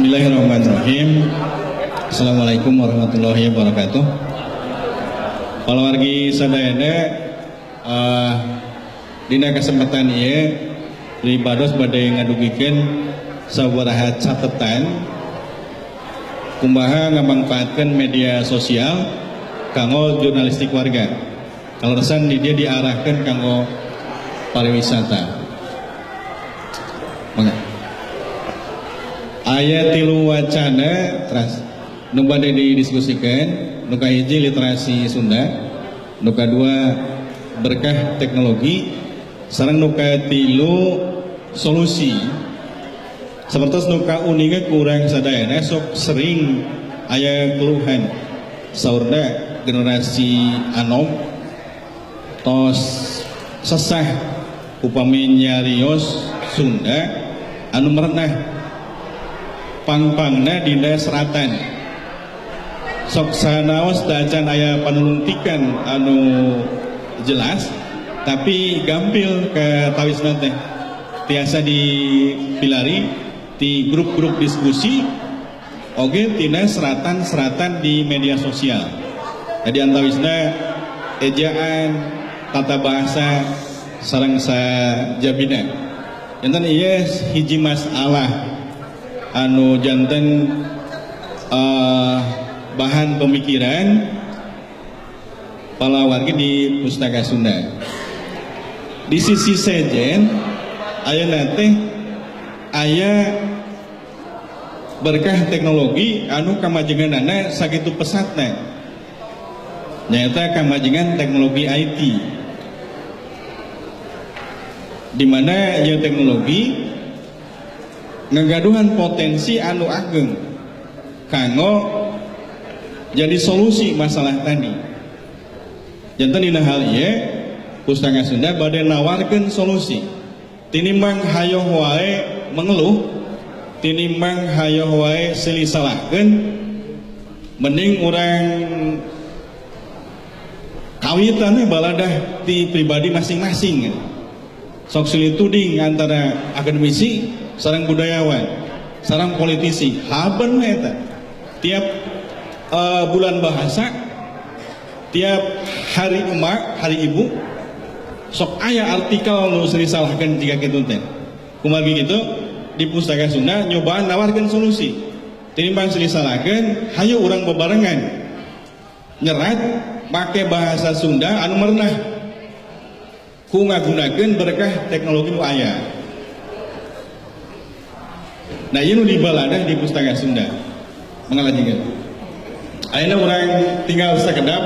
Bismillahirrahmanirrahim. Assalamualaikum warahmatullahi wabarakatuh. Palawargi sadayana, dina kesempatan ieu pribados bade ngadugikeun sabaraha catetan kumaha ngamangfaatkeun media sosial kanggo jurnalistik warga. Kaleresan di dieu diarahkan kanggo pariwisata. Mangga. Aya tilu wacana teras nu bade didiskusikan: nu kahiji literasi Sunda, nu kadua berkah teknologi, sareng nu katilu solusi. Sapertos nu kauninga ku urang sadayana, sok sering aya keluhan saurna generasi anom tos sesah upami nyarios Sunda anu merenah, pang-pangna dina seratan. Sok sanaos acan aya panulungtikan anu jelas, tapi gampil katawisna teh tiasa dipilari di grup-grup diskusi oge tina seratan-seratan di media sosial. Jadi antawisna ejaan, tata bahasa, sareng sajabina. Janten ieu hiji masalah anu janten bahan pemikiran palawargi di Pustaka Sunda. Di sisi sejen aya teh aya berkah teknologi anu kamajenganana sakitu pesatna, nyaeta kamajengan teknologi IT, di mana ya teknologi ngagaduhan potensi anu ageng kanggo jadi solusi masalah tadi. Janten dina hal ieu Pustaka Sunda bade nawarkeun solusi tinimbang hayoh wae mengeluh, tinimbang hayoh wae silih salahkeun, mending urang kawitan baladah di pribadi masing-masing. Sok silih tuding antara akademisi sareng budayawan sareng politisi, haben eta tiap bulan bahasa, tiap hari emak, hari ibu, sok aya artikel nu silih salahkeun jiga kitu teh. Kumargi gitu di Pustaka Sunda nyobaan nawarkeun solusi tinimbang silih salahkeun, hayu urang bebarengan nyerat make bahasa Sunda anu merenah ku ngagunakeun berkah teknologi nu aya. Nah, ieu nu dibaladah di Pustaka Sunda. Mangga lanjutkeun. Ayeuna urang tinggal sakedap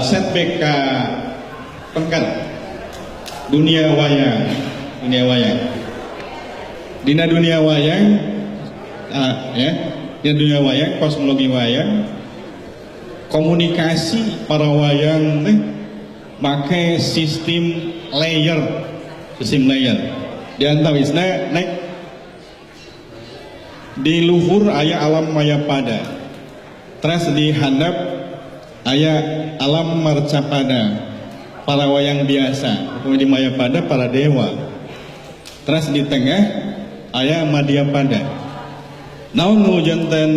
setback ka pengker dunia wayang, dunia wayang. Dina dunia wayang ya, dina dunia wayang, kosmologi wayang, komunikasi para wayang teh make sistem layer, sistem layer. Di antawisna nek di luhur aya alam mayapada, terus di handap aya alam marcapada, para wayang biasa, upami di mayapada para dewa, terus di tengah aya madyapada. Naon nu janten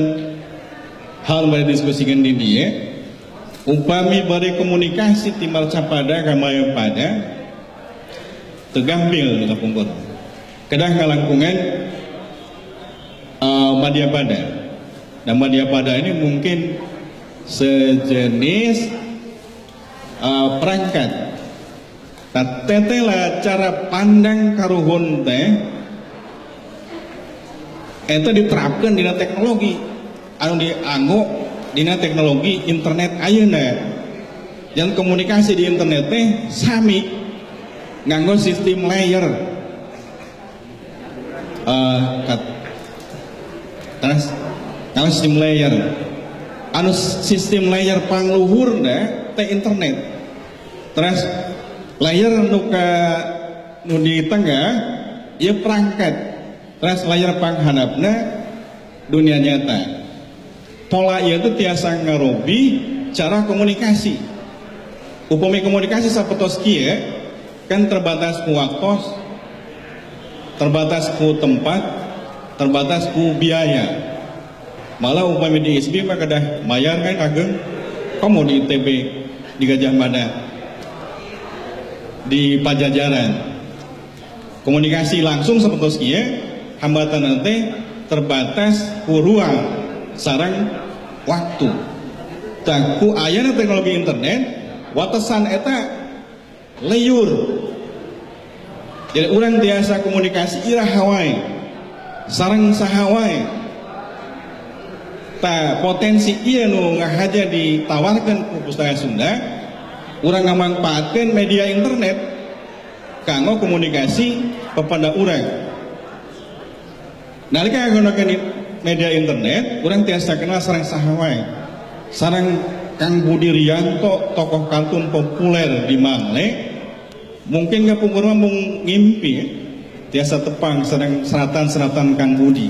hal bade diskusikan di dieu? Upami bade komunikasi ti marcapada ka mayapada teu gampil kapungkur, kedah ngalangkungan madyapada. Nah, madyapada ini mungkin sejenis perangkat. Nah, tetela cara pandang karuhun teh eta diterapkan dina teknologi anu dianggo dina teknologi internet ayeuna. Yang komunikasi di internet teh sami nganggo sistem layer, terus nganggo sistem layer anu sistem layer pangluhurna teh internet, terus layer nu ka nu di tengah ieu perangkat, terus layer panghandapna dunia nyata. Pola ieu teh tiasa ngarobi cara komunikasi. Upami komunikasi sapertos kieu kan terbatas ku waktos, terbatas ku tempat. Terbatas ku biaya. Malah upami di ISBI mah kedah mayar kan ageng, komo di ITB, di Gajah Mada, di Pajajaran. Komunikasi langsung seperti ieu hambatan nanti terbatas ku ruang sareng waktu. Tah, ku ayana teknologi internet, watesan eta lieur. Jadi urang tiasa komunikasi iraha wae sareng saha wae. Tah, potensi ieu nu ngahaja ditawarkan ku Pustaka Sunda, urang ngamanfaatkeun media internet kanggo komunikasi kepada urang. Nalika ngagunakeun media internet, urang tiasa kenal sareng saha wae. Sareng Kang Budi Rianto, tokoh kartun populer di Mangle, mungkin kapungkur mah mung ngimpi ya, tiasa tepang sareng seratan-seratan Kang Budi.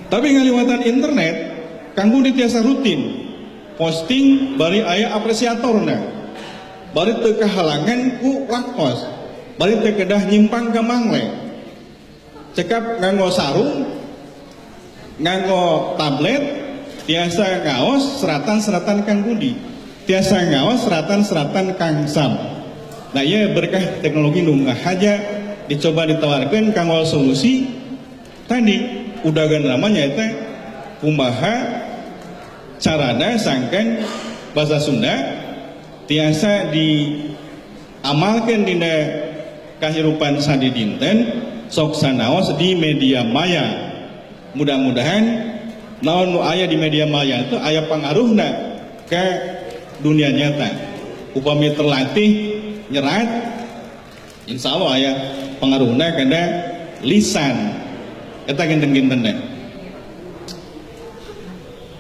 Tapi ngaliwatan internet, Kang Budi tiasa rutin posting bari aya apresiatorna, bari teu kahalangan ku waktos, bari teu kedah nyimpang ka Mangle. Cekap nganggo sarung, nganggo tablet, tiasa ngaos seratan-seratan Kang Budi, tiasa ngaos seratan-seratan Kang Sam. Nah, iya berkah teknologi nu ngahaja dicoba ditawarkan kanggo solusi tadi. Udagan namanya itu kumaha carana sangkan bahasa Sunda tiasa diamalkan dina kahirupan sadidinten, sok sanaos di media maya. Mudah-mudahan naon nu aya di media maya itu aya pangaruhna ke dunia nyata. Upami terlatih nyerat, insya Allah aya pengaruhna kana lisan eta kinten-kinten deh.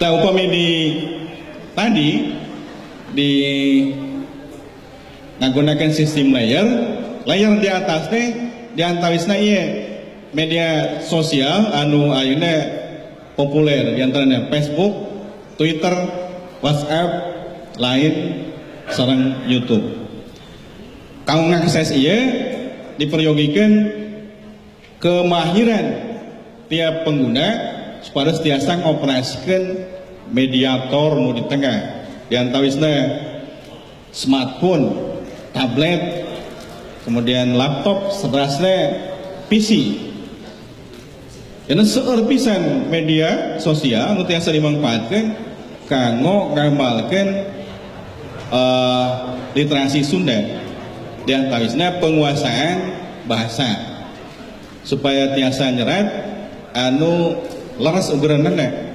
Tah, upami di tadi di ngagunakan sistem layer, layer di atas teh di antawisna ieu media sosial anu ayeuna populer, diantaranya Facebook, Twitter, WhatsApp, Line, sareng YouTube. Kanggo ngakses ieu diperyogikeun kemahiran tiap pengguna supaya tiasa ngoperasikeun mediator nu di tengah, di antawisna smartphone, tablet, kemudian laptop, seterusnya PC. Ini seueur pisan media sosial nu tiasa dimanfaatkeun kanggo ngamalkeun literasi Sunda, di antawisna penguasaan bahasa supaya tiasa nyerat anu leres ugeranna.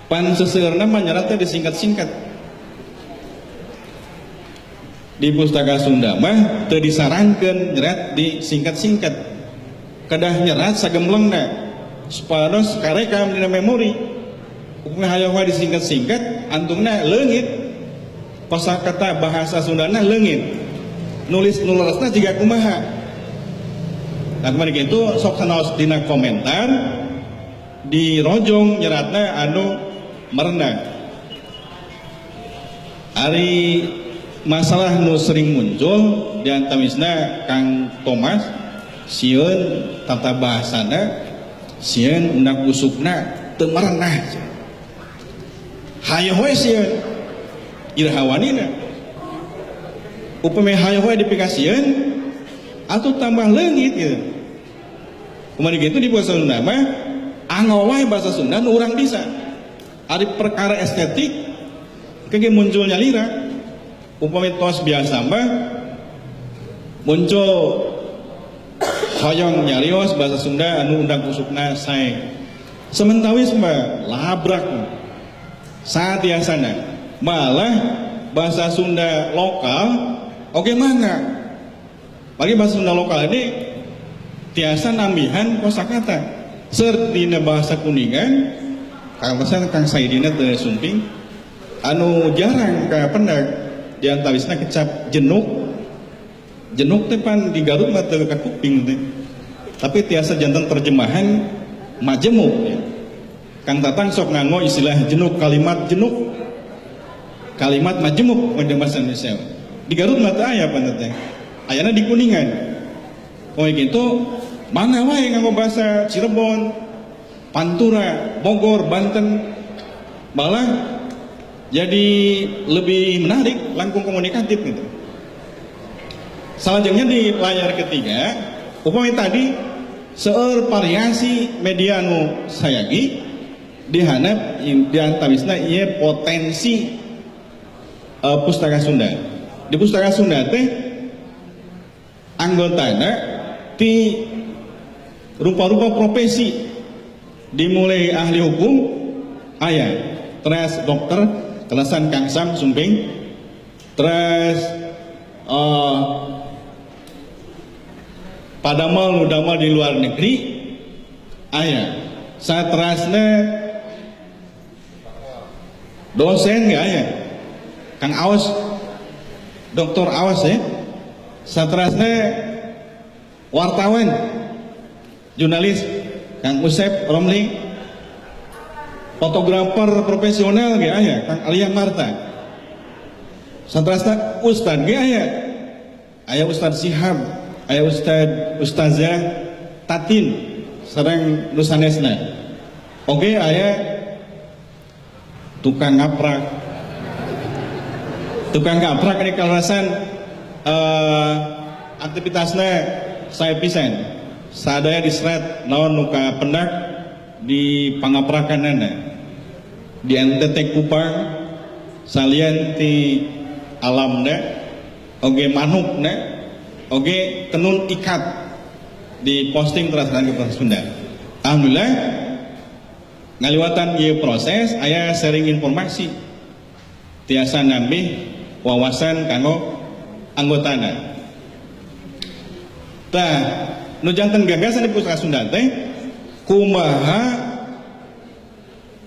Pan seseueurna mah nyerat teh disingkat-singkat. Di Pustaka Sunda mah teu disarankeun nyerat disingkat-singkat, kedah nyerat sagemblengna supados karekam dina memori. Upami hayoh wae disingkat-singkat, antungna leungit kosakata bahasa Sundana, leungit nulis nu leresna jiga kumaha. Nah, kemarin itu sok sanaos dina komentar dirojong nyeratna anu merenah. Ari masalah nu sering muncul di antawisna Kang Thomas sieun tata bahasana, sieun undak usukna teu merenah. Hayoh we sieun, iraha wanina? Upami hayoh we dipikasieun atau tambah leungit gitu. Kumaha gitu, di bahasa Sunda mah anggo wae bahasa Sunda nu urang bisa. Ari perkara estetik kege muncul nyalira. Upami tos biasa mah muncul hoyong nyarios bahasa Sunda anu undak usukna sae. Sementawis mah labrak satiasana. Malah bahasa Sunda lokal oke mangga. Bagi bahasa Sunda lokal ini tiasa nambihan kosakata. Seur dina bahasa Kuningan, Kang Pesan, Kang Saidina teu sumping, anu jarang ka pendak, di antawisna kecap jenuk. Jenuk teh pan di Garut mah teu ka kuping teh, tapi tiasa janten terjemahan majemuk ya. Kang Tatang sok nganggo istilah jenuk, kalimat jenuk, kalimat majemuk pada bahasa Indonesia. Di Garut mah teu aya pan teh, ayana di Kuningan. Oh gitu, mana wae nganggo bahasa Cirebon. Pantura, Bogor, Banten, malah jadi lebih menarik, langkung komunikatif gitu. Selanjutnya di layar ketiga, upami tadi seueur variasi media nu sayagi dihandap, diantawisna ieu potensi Pustaka Sunda. Di Pustaka Sunda teh anggotana ti rupa-rupa profesi, dimulai ahli hukum aya, terus dokter kelasan Kang Sam Sumping, terus padamel nu damel di luar negeri aya, saterasna dosen ge aya, Kang Aos, Dokter Aos ya, saterasna wartawan, jurnalis Kang Usep Romli, fotografer profesional ge aya, Kang Alia Marta, saterasna ustad ge aya, aya Ustad Sihab, aya Ustad Ustazah Tatin sareng nu sanesna. Oke, aya tukang ngaprak. Tukang ngaprak ini kalasan aktivitasnya saya pisan sadaya diserat naon nu kapendak di pangaprakanana di NTT Kupang, salian ti alamna oge manukna oge tenun ikat di posting terus ke Sunda. Alhamdulillah, ngaliwatan ieu proses aya sharing informasi, tiasa nambih wawasan kanggo anggotana. Tah, nu janten gagasan di Pustaka Sunda teh kumaha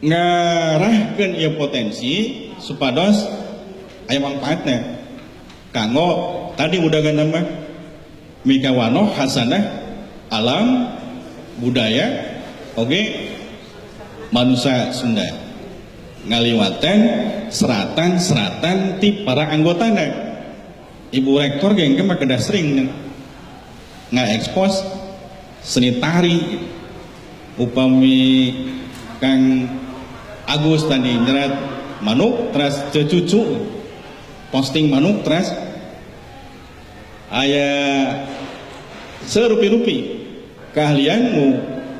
ngarahkeun ieu potensi supados aya manfaatna kanggo tadi udagan nama mikawanoh khasanah alam, budaya, oge manusia Sunda ngaliwatan seratan-seratan ti para anggotana. Ibu Rektor geng mah kedah sering nggak ekspos seni tari. Upami Kang Agus tadi nyerat manuk, terus cucu posting manuk, terus aya serupi-rupi keahlian nu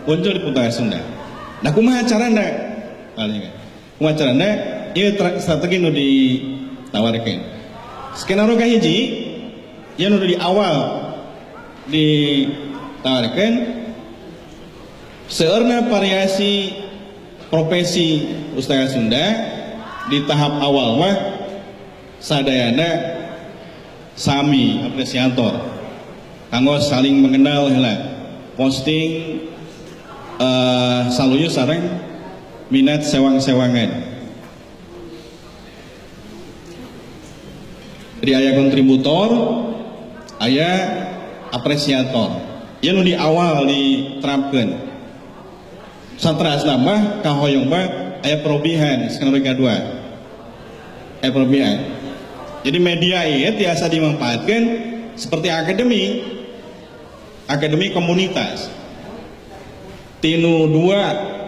muncul di Pustaka Sunda. Nah, kumaha carana? Kumaha carana? Ieu strategi nu ditawarkeun. Skenario kahiji, ieu nu di awal ditawarkeun, seueurna variasi profesi Pustaka Sunda di tahap awal mah sadayana sami apresiator kanggo saling mengenal heula, posting saluyu sareng minat sewang-sewangan. Jadi aya kontributor, aya apresiator. Ieu nu di awal diterapkan. Saterasna mah kahoyong mah aya perubahan skenario kedua, aya perubahan. Jadi media ieu tiasa dimanfaatkan seperti akademi, akademi komunitas. Tinu dua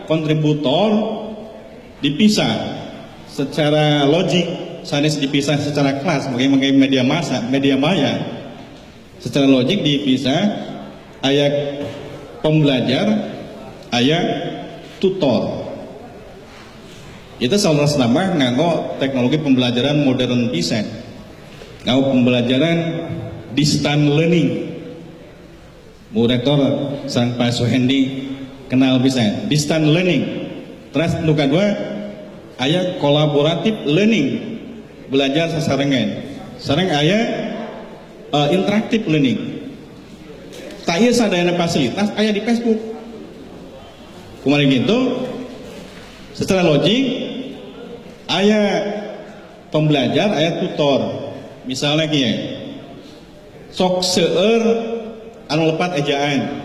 kontributor dipisah secara logik, sanes dipisah secara kelas bagaimana media massa, media maya. Secara logik dipisah, aya pembelajar, aya tutor. Itu salah nama nganggo teknologi pembelajaran modern pisan, nganggo pembelajaran distant learning. Bu Rektor sang Pak Suhendi kenal pisan distant learning. Terus nu kadua aya kolaboratif learning, belajar sasarengan, sareng aya interaktif learning. Tah, ieu sadayana fasilitas aya di Facebook. Kumaha gitu? Secara logik aya pembelajar, aya tutor. Misalnya kieu, sok seueur anu lepat ejaan.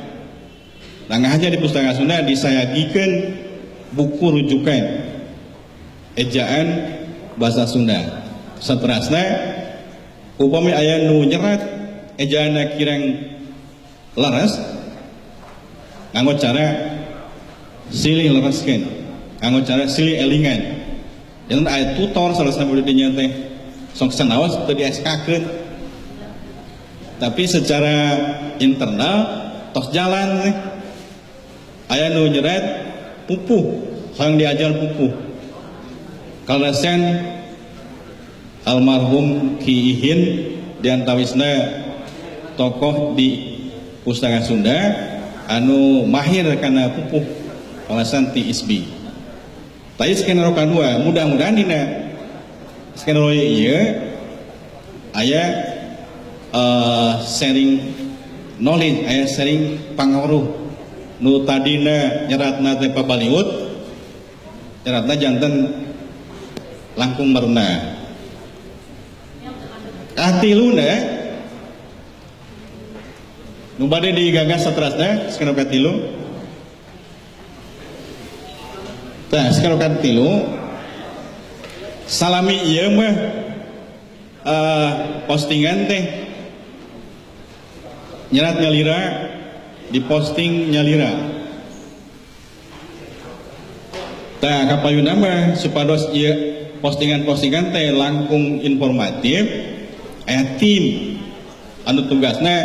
Nah, aja di Pustaka Sunda disayagikeun buku rujukan ejaan bahasa Sunda. Saterasna upami aya nu nyerat ejaanna kirang laras, nganggo cara Silih lereskeun kanggo cara silih elingan. Janten aya tutor salah satu dinya teh sok sanaos teu di SK-keun, tapi secara internal tos jalan nih. Aya nu nyerat pupuh, hayang diajar pupuh. Kalasan almarhum Ki Ihin diantawisna tokoh di Pustaka Sunda anu mahir kana pupuh, kalasan ti ISBI. Tadi skenario kedua, mudah-mudahan dina skenario ieu aya sharing knowledge, aya sharing pangaruh. Nu tadina nyeratna teh pabaliut, nyeratna janten langkung merenah. Katiluna nu bade digagas saterasna, skenario katilu. Tah, skenario katilu salami ieu mah postingan teh nyerat nyalira, diposting nyalira. Tah, kapayuna mah supados ieu postingan-postingan teh langkung informatif, aya tim anu tugasna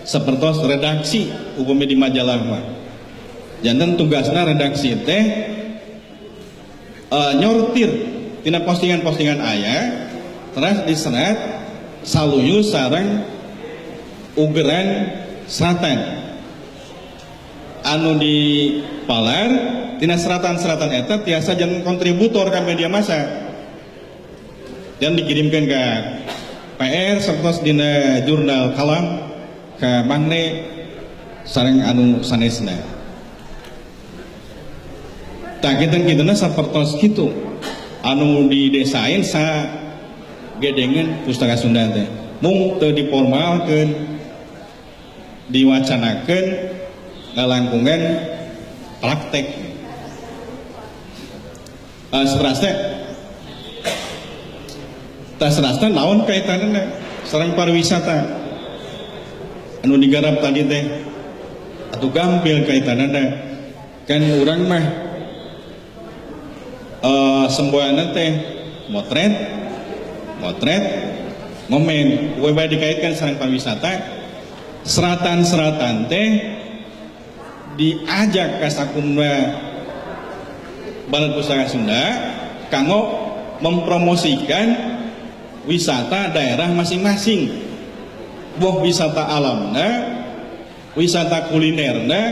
sapertos redaksi upami di majalah mah. Janten tugasna redaksi teh nyortir tina postingan-postingan aya, terus diserat saluyu sareng ugeran seratan anu dipalar tina seratan-seratan eta tiasa janten kontributor ka media massa dan dikirimkan ke PR serta dina jurnal Kalam ke Mangle sareng anu sanesna. Tah, kinten-kintenna sapertos kitu anu didesain sa gedengeun Pustaka Sunda teh mung teu diformalkeun, diwacanakeun, ngalangkungan praktek. Seterusnya tah, seterusnya naon kaitanna sareng pariwisata anu digarap tadi teh? Atau gampil kaitanna. Kan urang mah semboyanna teh motret motret ngomen. We bae dikaitkan sareng pariwisata, seratan-seratan teh diajak ke sakumna Balai Pustaka Sunda kanggo mempromosikan wisata daerah masing-masing, boh wisata alamna, wisata kulinerna,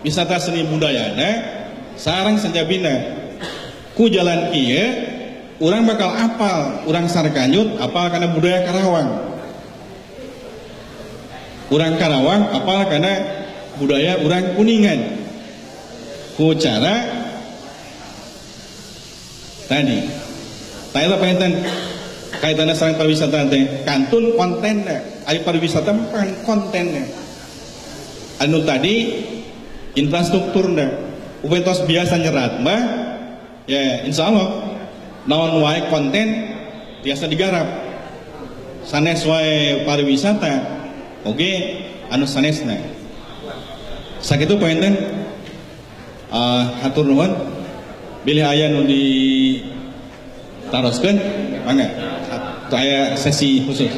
wisata seni budayana, sareng sajabina. Ku jalan kieu urang bakal apal, urang Sarkanjut apal karena budaya Karawang, urang Karawang apal karena budaya urang Kuningan, ku cara tadi. Tah, eta panginten kaitannya sareng pariwisata teh kantun kontennya. Ari pariwisata mah kan kontennya, anu tadi infrastrukturna. Upami tos biasa nyerat mah ya insya Allah naon wae konten biasa digarap, sanes wae pariwisata oge anu sanesna. Sakitu panginten, hatur nuhun. Bilih aya nu ditaroskeun, mangga, aya sesi khusus.